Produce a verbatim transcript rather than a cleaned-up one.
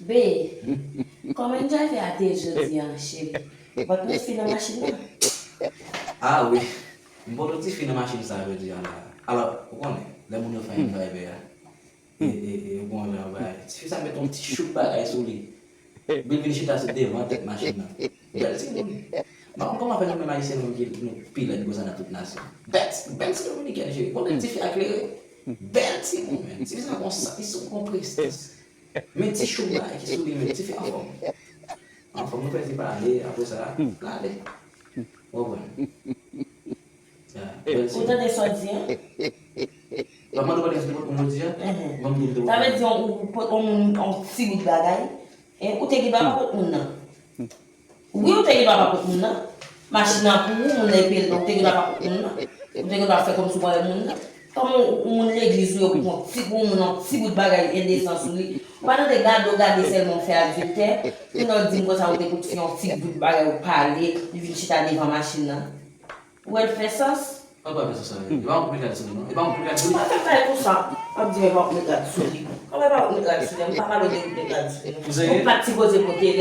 Be, kòman driver a te ye jodi a, cheri? Ou pa t met fi nan machin nan? Ah wi, m pote yon ti fi nan machin sa jodi a la. Alò, ou konnen, lè moun yo fè yon driver a, e, e, e, ou konnen jan yo bay. Ti fi sa met yon ti chouk bagay sou li. Epi l vin chita sou devan tèt machin nan. Bèl timoun. M pa konn kòman fè nou menm ayisyen nou menm ki nou pi lèd konsa nan tout nasyon. Bèl ti, bèl ti dominikèn cheri. Konnen ti fi a klere. Bèl timoun menm. Ti fi sa gon sa, li sou gon prestij. Men ti chouk bagay ki sou li menm, ti fi anfòm. Anfòm, nou fè ti pale, apre sa, l ale. Ou konprann? Ya, bèl ti. Ou tande sa w di an? Ou ap mande w pa te vin pot moun jodi a? Mhm. Ban m di w te Sa vle di yon, ou pot yon moun yon ti bout bagay, e ou te gen dwa pa pot moun nan. Wi, ou te gen dwa pa pot moun nan. Machin nan pou ou, moun nan epi l, ou te gen dwa pa pot moun nan. Ou te gen dwa fè kòmsi w pa wè moun nan. Kòman yon moun legliz ou yo pou yon ti, pou yon moun yon ti bout bagay endesan sou li? Ou pa tande gade w gade sèlman w fè adiltè. Kounye a w di m konsa ou te pot fi yon ti bout bagay ou pale, li vin chita devan machin nan. Ou wè l fè sans? An pa fè sa sa. E pa yon kout met rad sou li non. E pa yon kout met rad sou li. Pa fè bagay konsa. W ap di men pa kout met rad sou li. Kòman pa kout met rad sou li? M pa pale de kout met rad sou li. Ou serye? Ou pa t sipoze pote.